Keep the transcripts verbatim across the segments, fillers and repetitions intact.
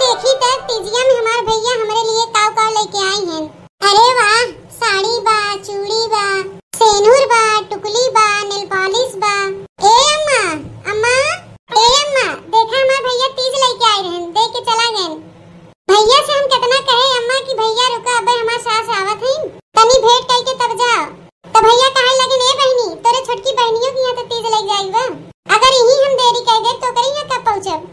देखी त तीजिया में हमार भैया हमरे लिए काव काव लेके आई हैं। अरे वाह, साड़ी बा, चूड़ी बा, सेनुर बा, टुकली बा, नेल पॉलिश बा। ए अम्मा, अम्मा, ए अम्मा, देखा हमार भैया तीज लेके आए रहन, दे के चला गए। भैया से हम कितना कहे अम्मा कि भैया रुका, अबे हमार सास आवत हईं, तनी भेंट कई के तब जा। त भैया कहे लगिन, ए बहिनी, तोरे छोटकी बहिनियों के यहाँ तो तीज लग जाई बा, अगर यही हम देरी कर दे तो करी यहाँ कब पहुँचब?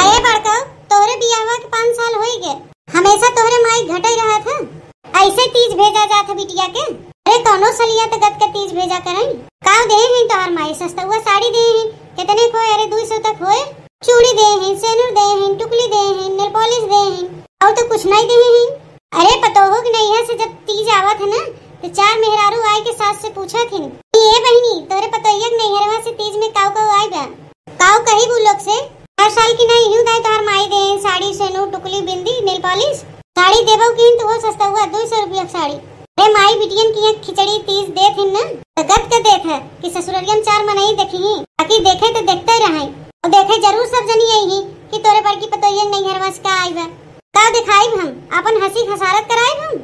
अरे बड़का, तोहरे बियाहवा के पाँच साल होई गए, हमेशा तोहरे माई घटे रहत है, ऐसे तीज भेजा जात है बिटिया के? अरे कौनो सलिया त गत के तीज भेजा करई, काव देहे हैं तोहर माई? सस्तुआ साड़ी देहे हैं, कितने को? अरे दुई सौ तक होए, चूड़ी देहे हैं, सेनुर देहे हैं, टुकली देहे हैं, नेल पॉलिश देहे हैं, और तो कुछ नहीं देहे हैं। अरे पतोहो के नैहर से जब तीज आवत है ना, तो चार मेहरारू आए के सास से पूछत हिन कि ए बहिनी, तोहरे पतोहिया के नैहरवा से तीज में काव काव आई बा? काव कही उ लोग से? हर साल की नहीं हिउ दाई तोहार माई दे साड़ी, सेनुर, टुकली, बिंदी, नेल पॉलिश। साड़ी देबो किन तो वो सस्तुआ दुई सौ रुपया के साड़ी। अरे माई बिटियन की यहाँ खिचड़ी तीज देत हिन ना, तो गत के देत है कि ससुररिया में चार मनई देखी ही, बाकी देखे तो देखते रहे, और देखे जरूर सब जनी यही कि तोरे बड़की पतोहिया के नैहरवा से का आई बा। का दिखाइब हम? आपन हँसी खसारत कराइब हम?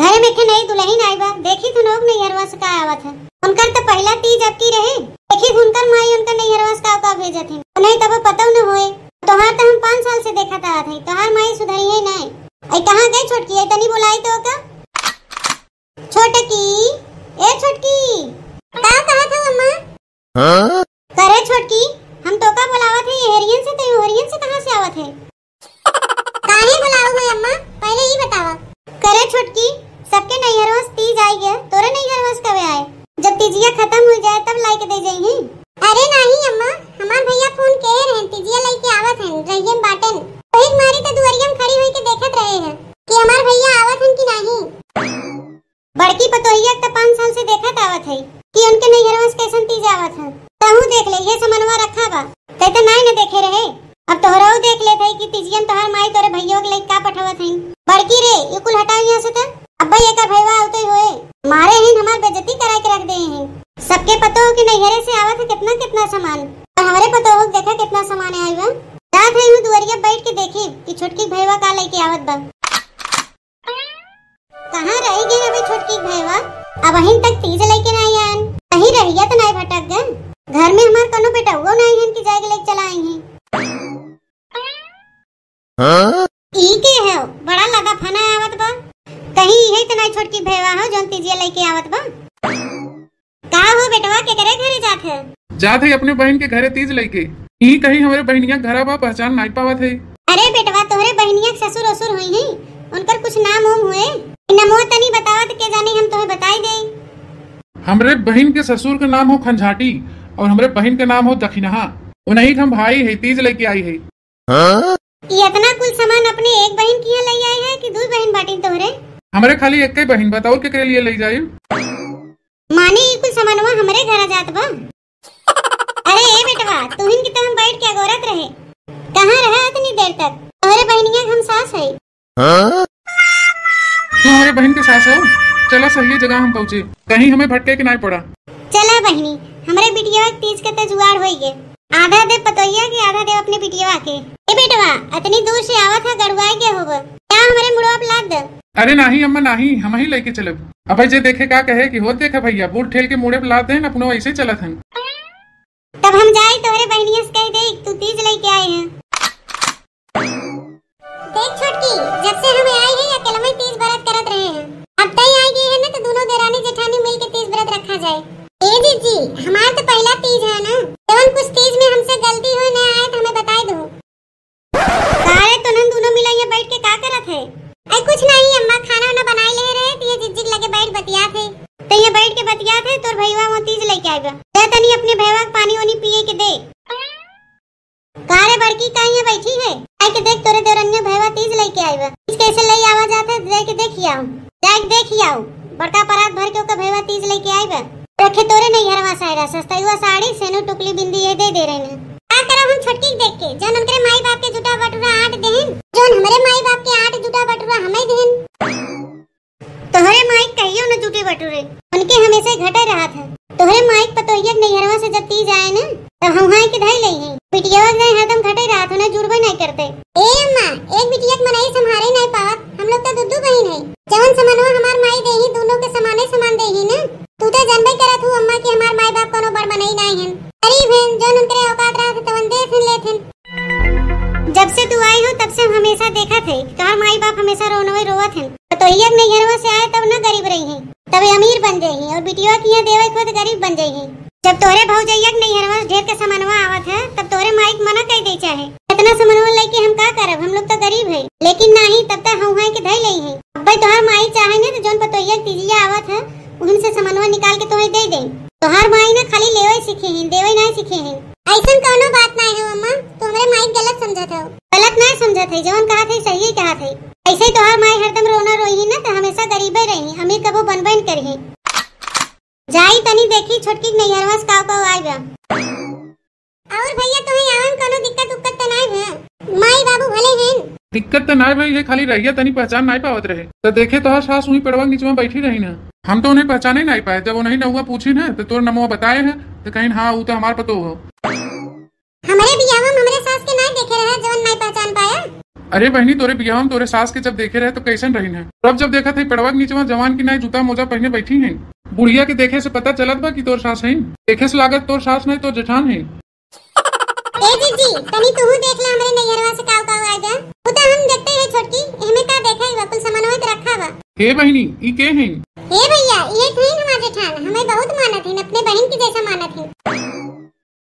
घरे में के नई दुलहिन आई बा, देखी थुन ओक नैहरवा से का आवत है। उनकर त पहिला तीज अब की रहे, देखी थुन उनकर माई उनकर नैहरवा से का का भेजत है। उन्हें तब पतौ न होए। तोहार त हम पाँच साल से देखत आवत है, तोहार माई सुधरी है नाय। आई कहाँ गई छोटकी? आई तनी बोलाई तो का। छोटकी, ए छोटकी। का कहत हो अम्मा? हाँ? करे छोटकी, हम तोका बोलावत है, ये हेरियन से, तो ये हेरियन से कहाँ से आवत है? काहे बोलाऊ मैं अम्मा, पहले ई बतावा। करे छोटकी, सबके नैहरवा से तीज आई गए, तोरे नैहरवा से कबे आए? जब तीजिया खत्म हो जाए तब लाई के दे जाइही। अरे नाही अम्मा, हमार भैया फोन के रहे, तीजिया लेके आवत हैं, रहियन बाटन। वही मारी तो दुआरिया में खड़ी होई के देखत रहे हैं कि हमार भैया आवत हैं कि नाही। बड़की पतोहिया के त पाँच साल से देखत आवत है कि उनके नैहरवा से कैसन तीज आवत है। तहू देख ले, ये समनवा रखा बा, तै त नाई न देखे रहे। अब तोहराऊ देख लेत है कि तीजियन तोहार माई तोरे भैया के लइका पठावत है। बड़की रे, ये कुल हटाओ यहाँ से त। अब्बा ये का भैया आवते होए मारे हैं, हमार बेइज्जती करा के रख दे हैं। सबके पतोह के नैहरे से आवत है कितना कितना सामान, और हमारे पतोह के देखा कितना सामान आइल बा। रात है यूं दुआरिया बैठ के देखी कि छोटकी भैया का लेके आवत बा। कहाँ रहि गए अबे छोटकी भैया? अबहिन तक तीज लेके नाई आयन। कहीं रहिया त नाई भटक गए? घर में हमार कोनो बेटउओ नाई हन कि जाए के लेके चला आई हैं। हाँ? ई के है? बड़ा लदा फना आवत बा। कहीं इहे त नाई छोटकी भैया हो जौन तीजिया लेके आवत बा? का हो बेटवा, केकरे घरे जात है? जात है अपने बहिन के घरे तीज लइके। ई कहीं हमरे बहिनिया घरा बा, पहचान नाई पावत है। अरे बेटवा, तोहरे बहिनिया के ससुर असुर होई हैं, उनकर कुछ नाम ओम हुए? नमो तनी बतावत के जाने हम तोहे बताई दे। हमरे बहिन के ससुर के नाम हो खंझाटी और हमरे बहिन के नाम हो दखिनहा। उन्हीं के हम भाई है, तीज लइके आई है। हाँ? ई इतना कुल सामान अपने एक बहिन के यहाँ लइ आए है कि दुई बहिन बाटिन तोहरे? हमरे खाली एक ही बहिन बा, त और केकरे लिए लइ जाई? माने ई कुल सामानवा हमरे घरा जात बा? अरे ए बेटवा, तुहिन की तो हम बैठ के अगोरत रहे। कहाँ रहा इतनी देर तक? तोहरे बहिनिया के हम सास है। हाँ? तू हमरे बहिन के सास हो? चला सही जगह हम पहुँचे, कहीं हमें भटके के नाई पड़ा। चला बहिनी, हमरे बिटिया के तीज के तो जुगाड़ होई गे। आधा दे पतोहिया के, आधा दे अपने बिटिया के। ए बेटवा, अतनी दूर से आवत है, गड़ुआए के होब, का हमरे मुड़वा पे लाद दे। अरे नाही अम्मा नाही, हम ही लेके चलब। अबे जे देखे का कहे कि होत देखा भैया, बूढ़ ठेल के मुड़े पे लाद देन, अपनो ऐसे चलत हन। तब हम जाई तोहरे बहिनिया से कह दे तू तीज लेके आए हैं। देख छोटकी, जब से हम आई हैं अकेले में तीज व्रत करत रहे हैं। अब तई आई गई है ना तो दोनों देरानी जेठानी मिल के तीज व्रत रखा जाए। ए जीजी, हमार तो पहला तीज है ना, जवन कुछ तीज में हमसे गलती हो ना आए तो हमें बताई दो। का रे तोहन दोनों मिला यहाँ बैठ के का करत है? अरे कुछ नहीं अम्मा, खाना वाना बनाई ले रहे तो ये जीजी के लगे बैठ बतियात है। तो यहाँ बैठ के बतियात है, तोर भैया वहाँ तीज लेके आएगा। जा तनी अपने भैया के पानी वानी पिए के दे। का रे बड़की, का यहाँ बैठी है? आई के देख, तोरे देवरनिया भैया तीज लेके आई बा। तीज कैसे ले आवा जात है, जाके देख ही आओ, जाके देख ही आओ। बड़का परात भर के ओकर भैया तीज लेके आई बा। रखे तोरे नैहरवा सायरा, सस्तुआ साड़ी, सेनु, टुकली, बिंदी ये दे दे रहे हैं। का करब हम छोटकी के देख के, जौन उनकरे माई बाप के जुटा बटुरा आंट देहन, जौन हमरे माई बाप के आंट जुटा बटुरा हमें देहन। तोहरे माई कहियो न जुटे बटुरे, उनके हमेशा घटे रहत है। तोहरे माई के पतोहिया के नैहरवा से जब तीज आए न, तब हम हाय के धई लई हैं। बिटियावा के हरदम घटे रहत हो, ना जुड़बे नहीं करते। ए हम हमेशा देखत है कि तोहार माई बाप हमेशा रोनवे रोवत हैं। पतोहिया के नैहरवा से आए तब ना गरीब रही हैं, तब अमीर बन जाई हैं और बिटिया के यहाँ देवे खुद गरीब बन जाई हैं। जब तोहरे भौजैया के नैहरवा से ढेर के समनवा आवत है, तब तोहरे माई के मना कइ दे चाहे। इतना समनवा लेके हम का करब, हम लोग तो गरीब है। लेकिन नाही, तब तक हौहाई के धइ लेई है। अब्बे तोहार माई चाहे ने तो जौन पतोहिया के तीजिया आवत है, उहिन से समनवा निकाल के तोहे दे दे। तोहार माई ना खाली लेवे सीखे हैं, देवे नाही सीखे हैं। ऐसन कौनो बात नाही है अम्मा, तू हमरे माई के गलत समझत हो। गलत नाही समझत है, जौन कहत है सही कहत है। ऐसे ही तोहार माई हरदम रोना रोई ही ना तो हमेशा गरीबे रही, अमीर कबो बनबे न करी। जाई तनी देखी छोटकी के नैहरवा से काव काव आए बा। और भैया तोहे आवे में कौनो दिक्कत उक्कत त नाही है? माई बाबू भले हैं। दिक्कत त नाही भई, ये खाली रहिया तनी पहचान नाही पावत रहे। त देखे तोहार सास उही पेड़वा के निचवा बैठी रही ना। हम तो उन्हें पहचाने नाही पाए। जब उन्हें नौवा पूछी ना तो तोर नमवा बताए हैं तो कहीं हाँ ऊ तो हमार पतो हो। हमरे बियाहवा में हमरे सास के नाही देखे रहे जवन नाही पहचान पाया। अरे बहनी, तोरे बियाह में तोरे सास के जब देखे रहे तो कैसन रही है? तब जब देखत है पेड़वा के निचवा जवान की नाही जूता मोजा पहने बैठी हैं। बुढ़िया के देखे से पता चलत बा कि तोर सास है। देखे से लागत तोर सास नाही तोर जेठान है। ए जीजी, तनी तुहू देख ले हमरे नैहरवा से काव काव आए बा। उ तो हम देखते हैं छोटकी, एहमे का देखे बा, कुल सामानवा तो रखा बा। हे बहनी, ई के हैं? हे भैया, ये थे हमार जेठान, हमें बहुत मानत हैं, अपने बहन की जैसा मानत हैं।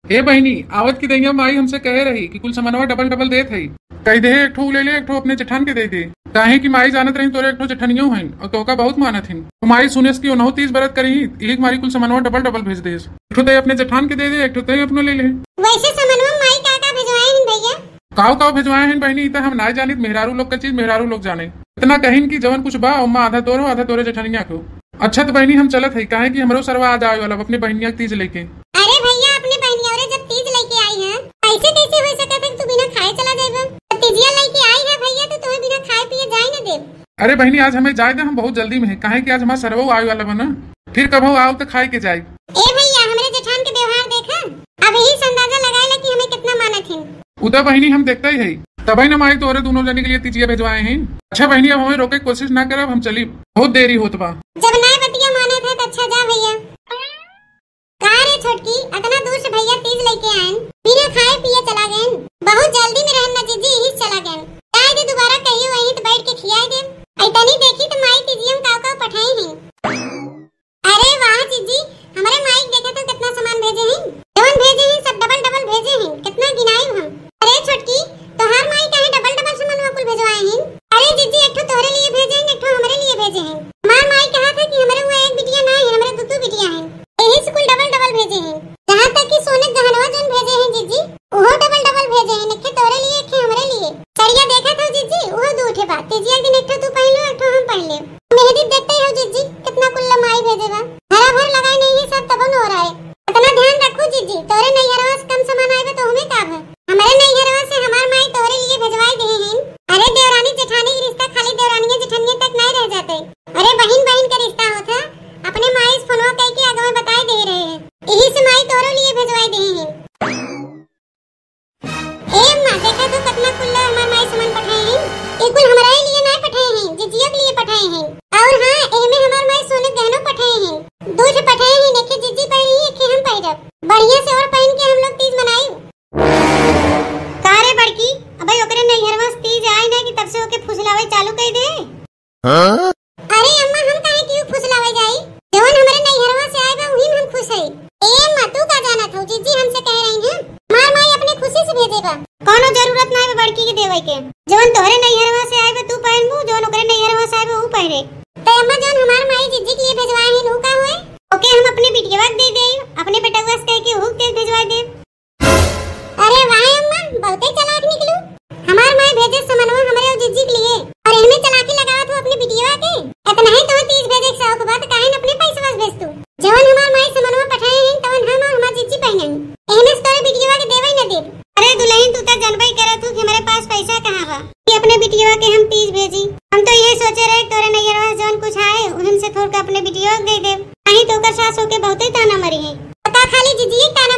हे बहनी, आवत की दहिया माई हमसे कहे रही कि कुल सामानवा डबल डबल देत है। कह दे एक ठो ले ले, एक ठो अपने जेठान के दे दे। काहे कि माई जानत रही तोरे एक ठो जेठनियो हैं और तोका बहुत मानत हैं। तो माई सुनेस कि ओनहु तीज बरत करी, यही मारी कुल सामानवा डबल डबल भेज देस। एक ठो ते अपने जेठान के दे दे, एक ठो ते अपनो ले ले। वैसे सामानवा माई का का भिजवाए हैं भैया? काव काव भिजवाए हैं बहनी, ई त हम ना जानित, मेहरारू लोग का चीज मेहरारू लोग जाने। इतना कहिन कि जवन कुछ बा ओमा आधा तोरो आधा तोरे जेठनिया को। अच्छा तो बहनी हम चलत है, काहे कि हमरो सरवा आज आवे वाला बा अपने बहनिया के तीज लेके। अरे भैया, अपने बहनिया रे जब तीज लेके आई है, ऐसे कैसे हो सकत है कि तू बिना खाए चला जाएगा? जब तीजिया लेके आई है भैया तो तुम्हें बिना खाए पिए जाए ना दे। अरे बहनी, आज हमें जाए दे, हम बहुत जल्दी में है, काहे कि आज हमार सरवा आवे वाला बा ना, फिर कबो आओ तो खाए के जाए। ए भैया, हमरे जेठान के व्यवहार देखा, अब यही से अंदाजा लगाए ला कि हमें कितना मानत हिन। उ त बहिनी हम देखते ही है, तबही न माई तोहरे दोनों जने के लिए तिजिया भेजवाए हैं। अच्छा बहिनी, अब हमें रोके के कोशिश ना करब, हम चली, बहुत देरी होत बा। जब नाय बतिया मानत है त अच्छा जा भैया। का रे छोटकी, अतना दूर से भैया तीज लेके आएन, बिना खाए पिए चला गएन। बहुत जल्दी में रहन ना जीजी, यही से चला गएन। जाए दे, दोबारा कहियो वहीं तो बैठ के खियाए दे। ऐ तनी देखी तो माई तिजिया में काव काव पठाई हैं। अरे वाह जीजी, हमरे माई के देखा तो कितना सामान भेजे हैं। जवन भेजे हैं सब डबल डबल भेजे हैं, कितना गिनाई हम। अरे छोटकी, तोहार माई काहे डबल डबल सामान कुल भेजवाए हैं? अरे जीजी, एक ठो तोहरे लिए भेजे हैं, एक ठो हमरे लिए भेजे हैं। हमार माई कहा था कि हमरे हुआ एक बिटिया ना है, हमरे दू दू बिटिया हैं, यही से कुल डबल डबल भेजे हैं। जहाँ तक कि सोने गहनवा जौन भेजे हैं जीजी, उहो डबल डबल भेजे हैं, एक ठे तोहरे लिए, एक ठे हमरे लिए। सड़िया देखा था जीजी, उहो दू ठे बा, तीजिया के दिन एक ठो तू पहन लो, एक ठो हम पहन ले। मेहंदी देखते हो जीजी, कितना कुल्ला माई भेजे बा। हरा भर लगाए नहीं है सब, तबो न हो रहा है। इतना ध्यान रखो जीजी, तोरे नैहरवा से कम सामान आए बा तो हमें का भा? हमारे नैहरवा से हमार माई तोरे लिए भेजवाई दे हैं। अरे देवरानी जेठानी के रिश्ता खाली देवरानिया जेठानिया तक नहीं रह जाते। अरे बहिन बहिन का रिश्ता होता, अपने माई से फोनवा कह के आगे में बताए दे रहे हैं। यही से माई तोरे लिए भेजवाई दे हैं। ए अम्मा, देखा तो कितना कुल्ला हमार माई सामान पठाए हैं। ये कुल हमारे लिए नहीं पठाए हैं, जिजिया के लिए पठाए हैं। और हाँ, एमे हमार माई सोने गहनों पठाए हैं। दो ठे पठाए हैं, एक जीजी पहनी, एक हम पहनब। बढ़िया से और पहन के हम लोग तीज मनाई। का रे बड़की, अबे ओकरे नैहरवा से तीज आए ना कि तब से ओके फुसलावे चालू कर दे। हाँ? अरे अम्मा, हम काहे क्यों फुसलावे जाई? जवन हमरे नैहरवा से आए बा, उही में हम खुश हई। ए अम्मा, तू का जानत हो? जीजी हमसे कह रही हैं, हमार माई अपने खुशी से भेजे बा। कौनो जरूरत ना है बड़की के देवे के। जवन तोहरे नैहरवा से आए बा, तू पहनबू, जवन ओकरे नैहरवा से आए बा, ऊ पहने। तो अम्मा, जवन हमार माई जीजी के लिए भेजवाए हैं, ऊ का होए? ओके हम अपने बिटिया के दे दे, अपने बेटवा से कह के ऊ के भेजवा दे। अरे वाह अम्मा, बहुते चालाक निकलू। हमार माई भेजे समनवा हमरे और जीजी के लिए, और एमे चालाकी लगावत हो अपने बिटिया के। इतना ही तो तीज भेजे के शौक बा, त काहे न अपने पैसवा से भेज तू? जवन हमार माई समनवा पठाए हैं, तवन हम और हमार जीजी पहने हैं। एमे से तोरे बिटिया के देवे न देब। अरे दुल्हन, तू त जानबे करत हूँ कि हमरे पास पैसा कहाँ बा कि अपने बिटिया के हम तीज भेजी। हम तो ये सोचे रहे कि तोरे नैहरवा से जवन कुछ आए, उहन से थोड़ के अपने बिटिया के दे देब। नहीं तो ओकर सास होके बहुते ताना मरी है। पता खाली जीजी ताना